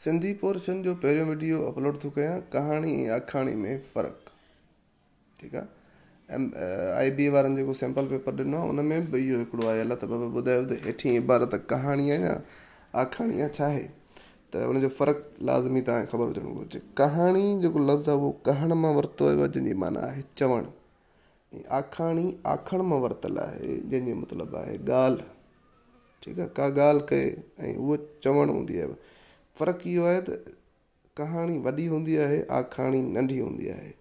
Sindhi portion جو پهريون video upload ٿو ڪيان ڪهاڻي ۽ آکاڻي ۾ فرق ٺيڪ آ ايم I بي وارن جيڪو سيمپل پيپر ڏنو آ ان ۾ به اهو هڪڙو آيل آ ته بابا ٻڌايو ته هيٺين عبارت ڪهاڻي آ يا آکاڻي آ ڇا آهي ته ان جو فرق لازمي توهان کي خبر هجڻ گهرجي ڪهاڻي جيڪو لفظ آ اهو ڪهڻ مان ورتو ويو آ جنهن جي معنيٰ آهي چوڻ ۽ آکاڻي آکڻ مان ورتل آهي جنهن جو مطلب آهي ڳالهه ٺيڪ آهي ڪا ڳالهه ڪئي ۽ اهو چوڻ هوندي آهي فرق اهو آهي ته ڪهاڻي وڏي هوندي آهي آکاڻي ننڍي هوندي آهي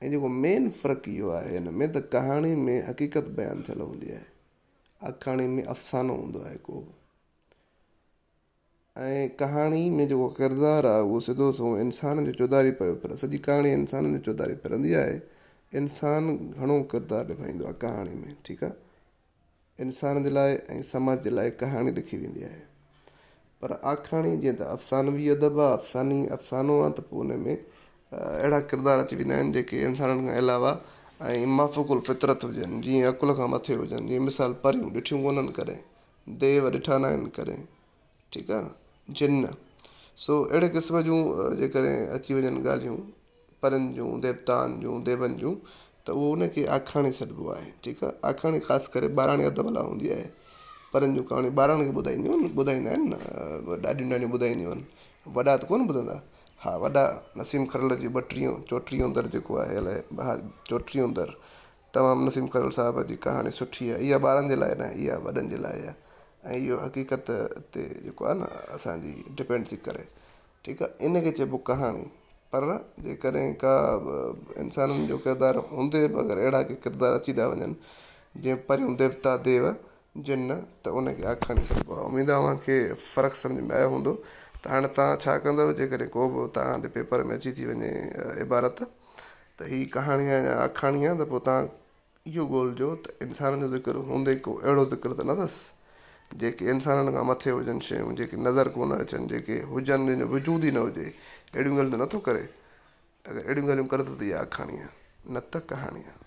۽ جيڪو مين فرق اهو آهي هن ۾ ته ڪهاڻي ۾ حقيقت بيان ٿيل هوندي آهي آکاڻي ۾ افسانو هوندو آهي ڪو ۽ ڪهاڻي ۾ جيڪو ڪردار آهي اهو سڌو سنئون انسان جي چوڌاري پيو ڦري سڄي ڪهاڻي انسان جي چوڌاري ڦرندي آهي انسان گهڻو ڪردار نڀائيندو آهي ڪهاڻي ۾ ٺيڪ آهي انسان جي لاء ۽ سماج جي لاء ڪهاڻي لکي ويندي آهي پر آکاڻي جيئن ته افسانوي ادب آهي افساني افسانو آهي ته پوء ان ۾ اهڙا ڪردار اچي ويندا آهن جيڪي انسانن کان علاوه ۽ مافوق الفطرت هجن جيئن عقل کان مٿي هجن جيئن مثال پريون ڏٺيون ڪونهن ڪڏهن ديو ڏٺا ناهن ڪڏهن ٺيڪ آ نه جن سو اهڙي قسم جون جيڪڏهن اچي وڃن ڳالهيون پرين جون ديوتائن جون ديون جون ته اهو ان کي آکاڻي سڏبو آهي ٺيڪ آ آکاڻي خاص ڪري ٻاراڻي ادب لاء هوندي آهي پرين جون ڪهاڻيون ٻارن کي ٻڌائينديون آهن ٻڌائيندا آهن نه ڏاڏيون نانيون ٻڌائينديون آهن وڏا ته ڪونه ٻڌندا ها وڏا نسيم کرل جي ٻٽيهون چوٽيهون در جيڪو آهي الائي ها چوٽيهون در تمام نسيم کرل صاحب جي ڪهاڻي سٺي آهي اها ٻارن جي لاء ناهي اها وڏن جي لاء آهي ۽ اهو حقيقت تي جيڪو آهي نه اسان جي ڊپينڊ ٿي ڪري ٺيڪ آهي ان کي چئبو ڪهاڻي پر جيڪڏهن ڪا انسانن جو ڪردار هوندي به اگر اهڙا ڪي ڪردار اچي ٿا وڃن جيئن پريون ديوتا ديو جن ته ان کي آکاڻي سڏبو آهي اميد آهي اوهان کي فرق سمجهه ۾ آيو هوندو ته هاڻي توهان ڇا ڪندؤ جيڪڏهن ڪو به توهان ڏي پيپر ۾ اچي ٿي وڃي عبارت ته هي ڪهاڻي آهي يا آکاڻي آهي ته پوء توهان اهو ڳولجو ته انسانن جو ذڪر هوندي ڪو اهڙو ذڪر ته نه اٿس جيڪي انسانن کان مٿي هجن شيون جيڪي نظر ڪونه اچن جيڪي هجن جن جو وجود ئي نه هجي اهڙيون ڳالهيون ته نٿو ڪري اگر اهڙيون ڳالهيون ڪري ٿو ته اها آکاڻي آهي نه ته ڪهاڻي آهي.